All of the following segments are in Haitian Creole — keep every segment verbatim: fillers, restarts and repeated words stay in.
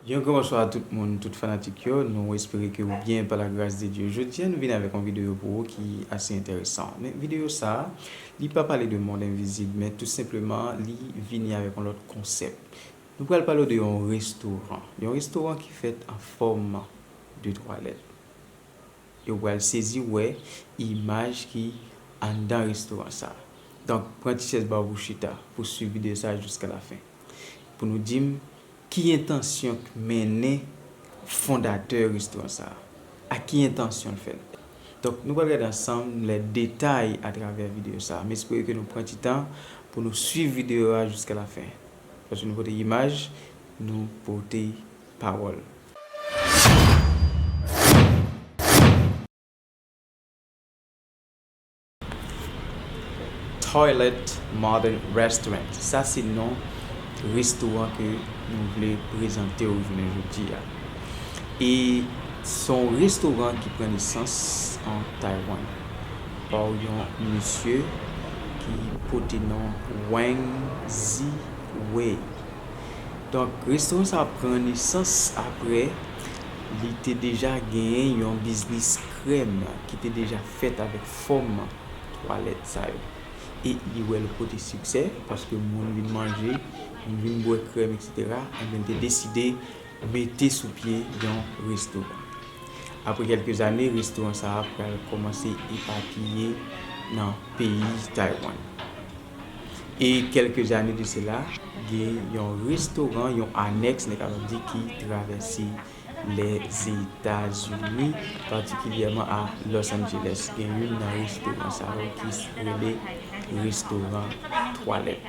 Yon gran bonswa a tout moun, tout fanatik yo. Nou espere ke ou byen pa la gras de Dye. Jodi a, nou vini avèk yon videyo pou ou ki ase enteresan. Men videyo sa a, li pa pale de mond envizib, men tou senpleman, li vini avèk yon lòt konsèp. Nou pral pale w de yon restoran. Yon restoran ki fèt an fòm de twalèt. E w pral sezi wè imaj ki anndan restoran sa a. Donk, pran ti chèz ba w pou chita, pou swiv videyo sa a jiska lafen. Pou nou di m ki entansyon k mennen fondatè restoran sa a. Ak ki entansyon l fè l. Donk, nou pral gade ansanm lè detay atravè videyo sa a. M espere ke nou pran ti tan pou nou swiv videyo a jiska lafen. Paske nou pote imaj, nou pote pawòl. Toilet Modern Restaurant. Sa se non restoran ke nou vle prezante w jounen jodi a. E se yon restoran ki pran nesans an Taiwan pa yon mesye ki pote non Wang Ziwei. Donk, restoran sa a pran nesans apre li te deja genyen yon biznis krèm ki te deja fèt avèk fòm twalèt sa yo. E li wè l pote siksè, paske moun vin manje, moun vin bwè krèm, etsetera. Ebyen, li te deside mete sou pye yon restoran. Apre kèlke zane, restoran sa a pral kòmanse epapiye nan peyi Taiwan. E kèlke zane de sela, gen yon restoran, yon anèks, nou kapab di, ki travèse Lèzetazini, patikilyèman a Los Angeles. Gen youn nan restoran sa yo ki rele restoran twalèt.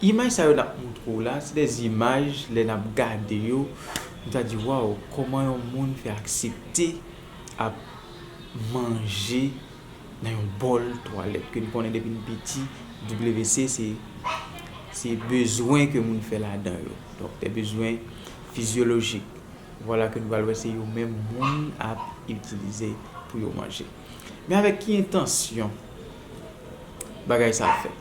Imaj sa yo n ap montre w la, se de imaj lè n ap gade yo, nou ta di, waw, kòman yon moun fè aksepte ap manje nan yon bòl twalèt ke n konnen depi n piti, W C se, se bezwen ke moun fè ladan yo. Donk, de bezwen fizyolojik. Vwala ke nou pral wè se yo menm moun ap itilize pou yo manje. Men avèk ki entansyon bagay sa ap fèt?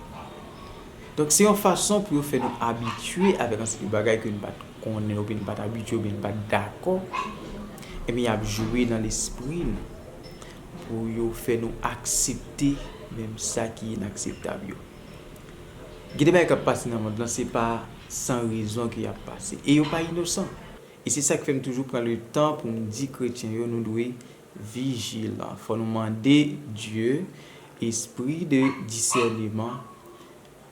Donk, se yon fason pou yo fè nou abitye avèk yon seri de bagay ke nou pa t konnen, oubyen nou pa t abitye, oubyen nou pa t dakò. Ebyen, y ap jwe nan lespri nou pou yo fè nou aksepte menm sa ki inakseptab yo. Gen de bagay k ap pase nan mond lan, se pa san rezon ke y ap pase. E yo pa inosan. E se sa k fè m toujou pran le tan pou m di kretyen yo, nou dwe vijilan. Fò nou mande Dye espri de disèneman.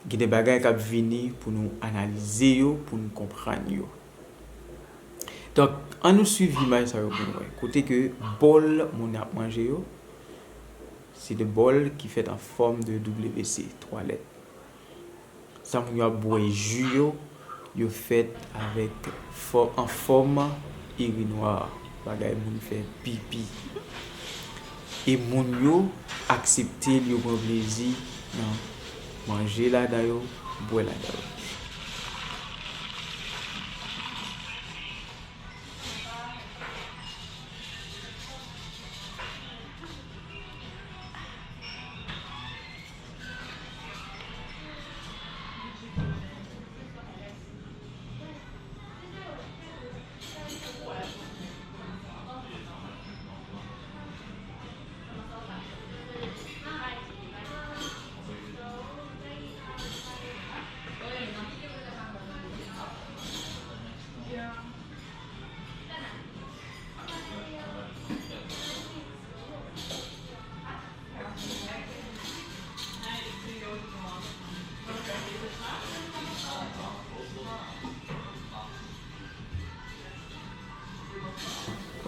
Gen de bagay k ap vini pou nou analize yo, pou nou konprann yo. Donk, ann nou swiv imaj sa yo pou nou wè. Kote ke bòl moun ap manje yo, se de bòl ki fèt an fòm de W C, twalèt. Sa moun yo ap bwè ji yo, yo fèt avèk fò-, an fòm irinwa, bagay moun fè pipi. E moun yo aksepte l, yo pran plezi nan manje ladan yo, bwè ladan yo.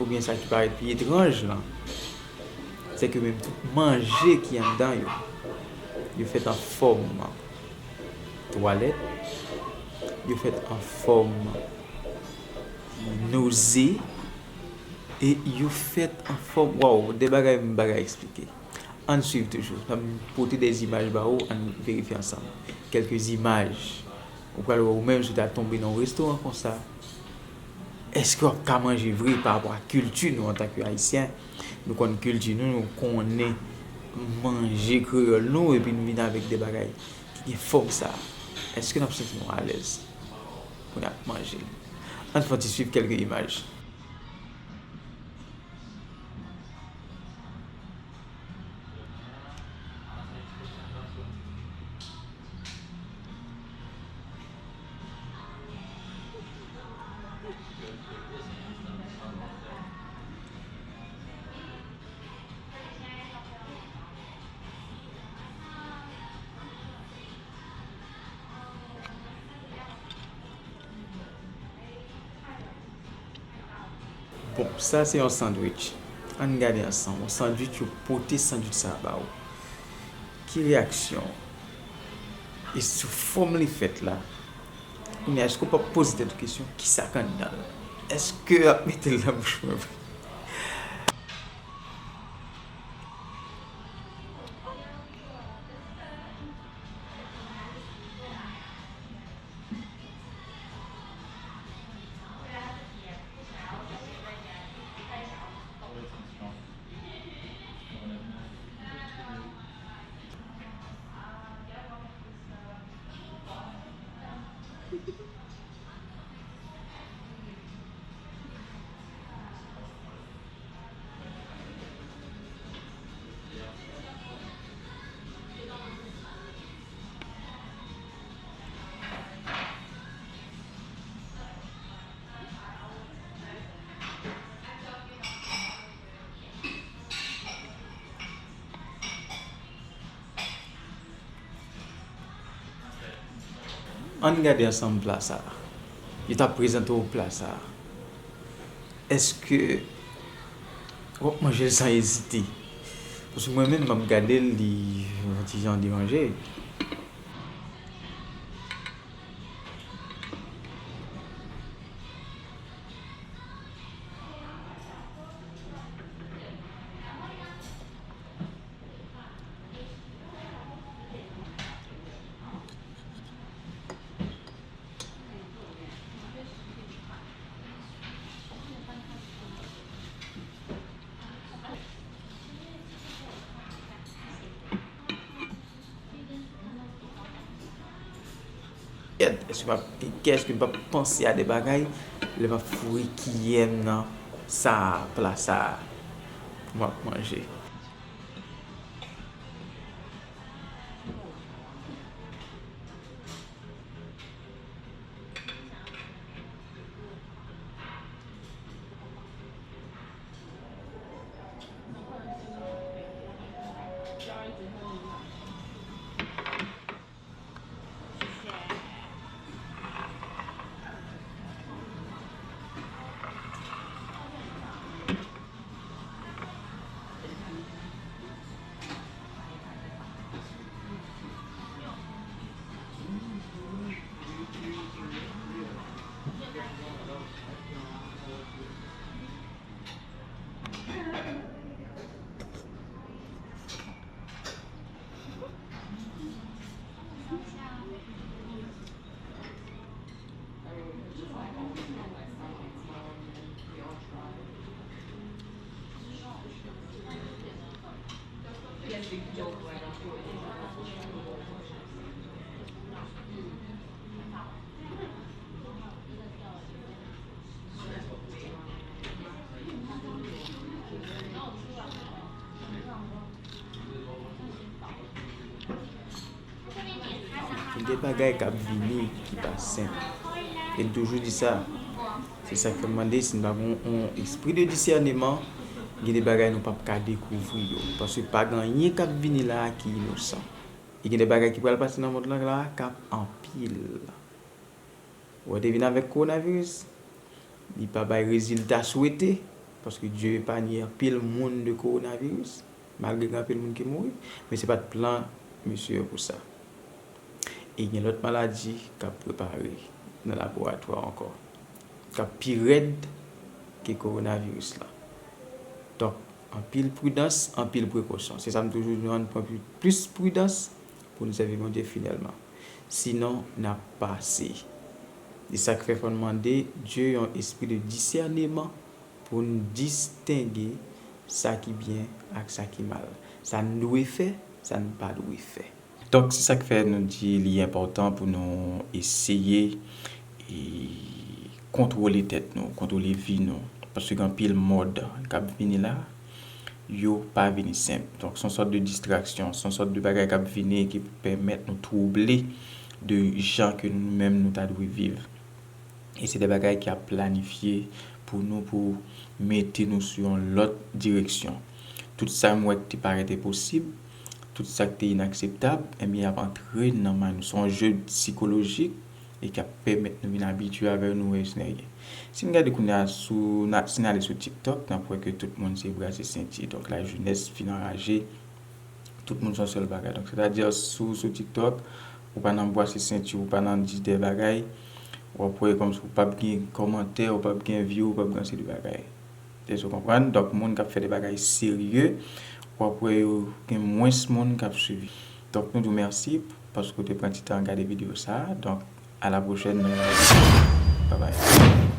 Oubyen sa ki parèt pi etranj lan, se ke menm tout manje ki anndan yo, yo fèt an fòm twalèt, yo fèt an fòm noze, e yo fèt an fòm, waw, de bagay m pa ka eksplike. Ann swiv toujou. N ap pote de zimaj ba ou, ann verifye ansanm. Kèlke zimaj. Ou pral wè ou menm si w ta tonbe nan yon restoran konsa, èske w ap ka manje vre pa rapò a kilti nou antanke Ayisyen? Nou konn kilti nou, nou konnen manje kreyòl nou, epi nou vin avèk de bagay ki gen fòm sa a. Èske n ap santi nou alèz pou n ap manje l? Ann fè yon ti swiv kèlke imaj. Bon, sa se yon sandwich. Ann gade ansanm. Yon sandwich, yo pote sandwich sa a ba ou. Ki reyaksyon w? E sou fòm li fèt la, kounye a, èske w p ap poze tèt ou kesyon, kisa k anndan l? Èske y ap mete l nan bouch mwen vre? Ann gade ansanm pla sa a. Yo t ap prezante w pla sa a. Èske w ap manje l san ezite? Paske mwen menm, m ap gade l, li yon ti jan deranje. Èske m ap, èske m p ap panse a de bagay lè m ap foure kiyè m nan sa a, pla sa a, pou m ap manje? Gen de bagay k ap vini ki pa senp. E m toujou di sa. Se sa k fè m mande si n pa gen yon, yon espri de disèneman, gen de bagay nou p ap ka dekouvri yo. Paske pa gen anyen k ap vini la a ki inosan. E gen de bagay ki pral pase nan mond lan la a k ap anpil. Ou wè, te vin avèk kowonaviris, li pa bay rezilta swete. Paske Dye epanye anpil moun de kowonaviris, malgre gen anpil moun ki mouri, men se pa t plan mesye yo pou sa. E gen lòt maladi k ap prepare nan laboratwa ankò, k ap pi rèd ke kowonaviris la. Donk, anpil pridans, anpil prekosyon. Se sa m toujou di nou, ann pran pli- plis pridans pou n sèvi Bondye fidèlman. Sinon, n ap pase. E sa k fè fò n mande Dye yon espri de disèneman pou n distenge sa ki byen ak sa ki mal. Sa n dwe fè, sa n pa dwe fè. Donk, se sa k fè nou di li enpòtan pou nou eseye e kontwole tèt nou, kontwole vi nou. Paske gen anpil mòd k ap vini la, yo pa vini senp. Donk, se yon sòt de distraksyon, se yon sòt de bagay k ap vini ki pou pèmèt nou twouble de jan ke nou menm nou ta dwe viv. E se de bagay ki ap planifye pou nou, pou mete nou sou yon lòt direksyon. Tout sa m wè ki te parèt enposib, tout sa ki te inakseptab, ebyen, y ap antre nan may nou. Se yon je sikolojik e k ap pèmèt nou vin abitye avè l, nou wè yo se nèg. Si n gade kounye a, sou, na- si n ale sou TikTok, n ap wè ke tout moun se brase senti. Donk, lajenès fin anraje, tout moun se yon sèl bagay. Donk, sètadi, si w sou TikTok, ou pa nan brase senti, ou pa nan di de bagay, w ap wè kòmsi w p ap gen kòmantè, w p ap gen view, w p ap gen ansanm de bagay. Èske w konprann? Donk, moun k ap fè de bagay serye, w ap wè yo gen mwens moun k ap swiv. Donk, nou di w mèsi paske w te pran ti tan gade videyo sa a. Donk, a la pwochèn, nou wè. Babay.